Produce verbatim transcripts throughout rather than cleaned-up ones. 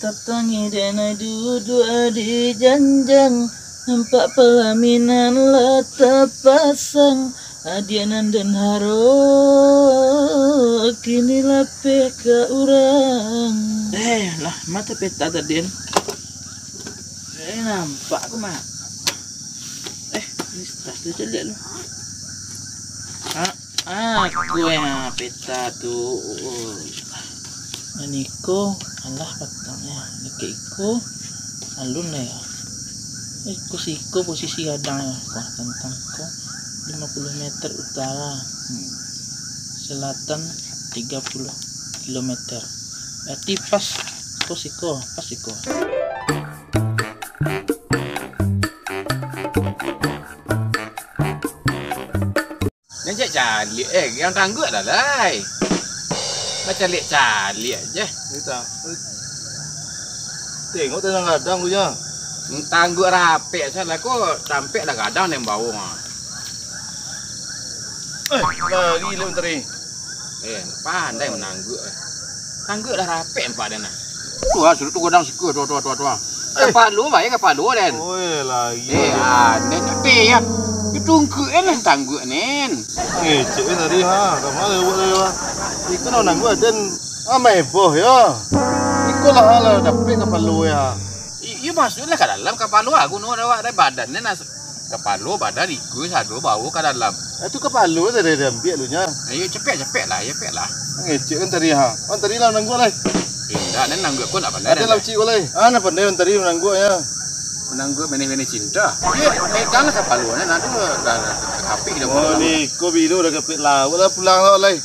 Tatangi denai duduak di janjang, nampak palaminan lah tapasang. Adiak nan den harok, kini lapeh ka urang. Eh, lah, ma tu peta tadi, Den? Eh, nampak ko, Mak. Eh, ni tas tu caliak lu. Ha, ah, ko yang peta tu. Nan iko alah patangnyo, dakek iko alun lai. Iko siko posisi gadang yo, ko tantang ko limo puluah meter utara, hmm, selatan tiga puluh kilometer. Berarti pas ko siko, pas siko. Nan caliak-caliak, eh, gadang tangguak lah, lai. Bacaliak-caliak je. Ita, tengok tu nan gadang tu je. Tangguak rapek salah ko, tampek lah gadang nan bawah. Eh, lari lah tadi. Eh, pandai manangguak, eh. Tangguak lah rapek nampak den nah. Tu ah, sudah tu gadang siko, tu, tu, tu, tu. Eh. Kapalo bae, kapalo, Den. Oi, lagi. Eh, ah, Den, tapi ya. Itu tungkuk, eh, nan tangguak, Nen. Ngecek, eh, tadi, ha. Kama lah buat tadi, ha. Iko nan nangguak, Den. Ah, meboh, ya. Iko lah, lah, dapek kapalo, ya. I-, iyo, masuaklah ka dalam kapalo, aku no, awak, dari badan, Nen, as-, kapalo, badan, iko, sado, bawa ka dalam. Itu kapalo tadi diambiak lu nya. Ayo, capek, capek lah, capek lah. Ngecek kan tadi, ha. Kan tadi lah nangguak lai. Indak, nan nangguak ko ndak pandai. Ado lah cik ko lai. Ah, nan pandai tadi nangguak nya. Nangguak beneh-beneh cinta. Iyo, pegang lah kapalo, nan ado lah, lah, lah, kapik dah. Oh, ni ko bilo dah kapik lah. Lah pulang lah lai.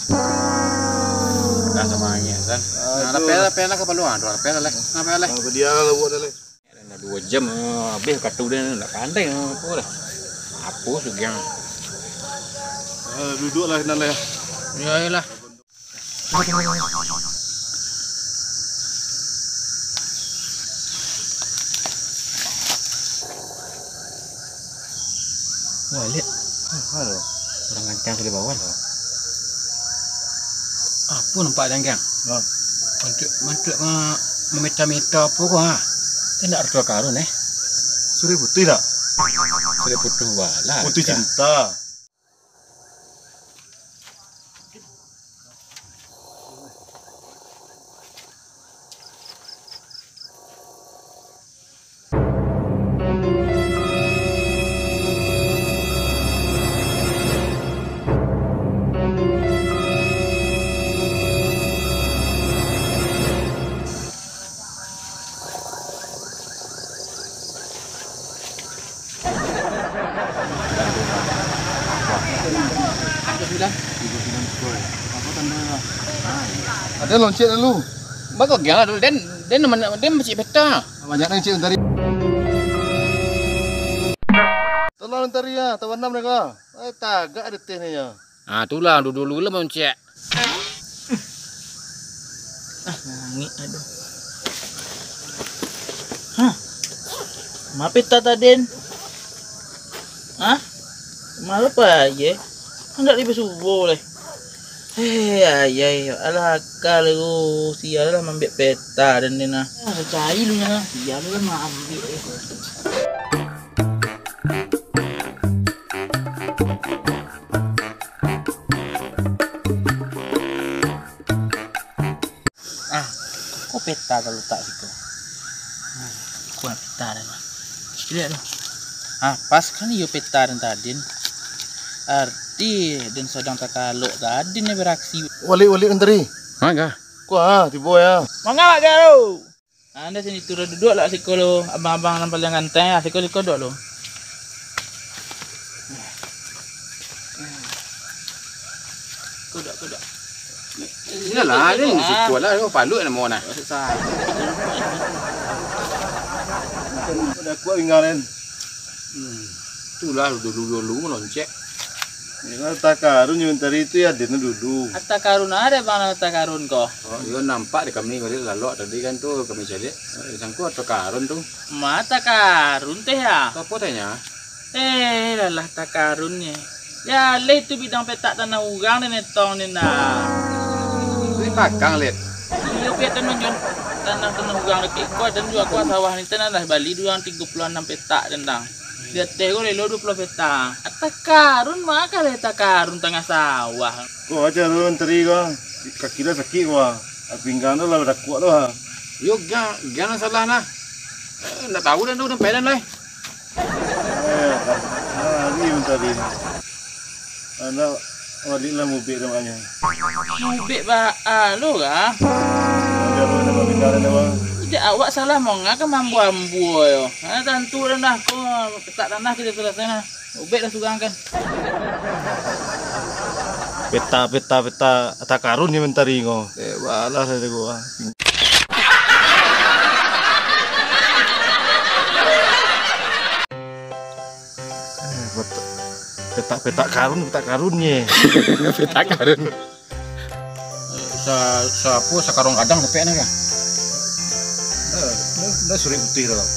Dah sama angin, San. Nah, lapeh, lapeh lah kapalo, ah, lapeh lah lai. Lapeh lah lai. Apa dia lah buat dah lai. Dah duo jam, ah, habis katu dia, ndak pandai, ah, apo lah. Apo sugiang. Eh, duduaklah, Nan, lah. Ya, iyalah. Wah, liek. Ah, halo. Urang gancang sudah bawah tu. Apo nampak danggang? Ha. Mantuk, mantuk ma-, mameta-meta apo ko, ha? Indak harto karun, eh? Surek putuih dak? Surek putuih bala. Putuih cinta. Ado loncek lalu. Bako giang lah dulu, den, den, den masih peta. Banyak nan cek tadi. Tolong tadi ya, tawan enam mereka. Eh, tagak ada teh ni ya. Ah, tulah dulu lah loncek. Ah, langik, aduh. Hah? Ma peta tadi, Den? Hah? Malu apa ye? Hendak lebih subuh leh. Hei, ayai, alah akal lu, sial lah mambiak peta den ni nah. Ah, cari lu nah, sial lah mambiak. Ah, ko peta talatak siko. Ah, ko peta den. Liek tu. Ah, pas kan iyo peta den tadi. Arti den sadang takalok tadi ni baraksi. Walik, walik, Menteri. Mangga. Ko, ah, tibo ya. Mangga, Mak Garo. Anda sini turun duduk lah siko lo, abang-abang nan paling ganteng ya, siko, siko duduk lo. Kodok, kodok. Sini lah, ni siko lah, paluik namo nah. Udah kuat tinggal, Den. Hmm. Itulah dulu-dulu meloncek. Iko harta karun nan tadi tu yo, ado dulu. Harta karun a dek bang, harta karun ko? Oh, iyo nampak di kami tadi lalok tadi kan tu kami caliak. Eh, sangko harta karun tu. Ma harta karun teh yo? Apo tanyo? Eh, lah, lah, harta karun nyo. Yo, leh tu bidang petak tanah urang den etong ni nah. Di bakang, Lid. Iyo, piak den manjual tanah, tanah urang dakek ko, den jual ko sawah ni, den lah bali duo tigo puluah anam petak den dang. Di ateh ko lelo duo puluah petak. Harta karun mah, ka leh harta karun tangah sawah. Ko aja lu mantari ko. Kaki lah sakik ko. Pinggang tu lah badakuak tu. Yo, gang, gang salah nah. Eh, ndak tahu den tu, den pelan lah. Eh, hari mantari. Anak balik lah mubek dah maknyo. Mubek ba-, ah, lo kah? Biar lu nak pindah dah, bang. Ijak awak salah manga ka mambuo-ambuo yo. Ha, tantu dah nah, ko petak tanah kito salasai nah. Ubek dah surang kan. Peta, peta, peta, harta karun ni mantari ko. Eh, balah sajo ko. Eh, bet-, petak-petak karun, petak karun nye. Petak karun. Sa-, sapo sakarong gadang dapek nah, kan? Dah, dah, dah suruik putih dah.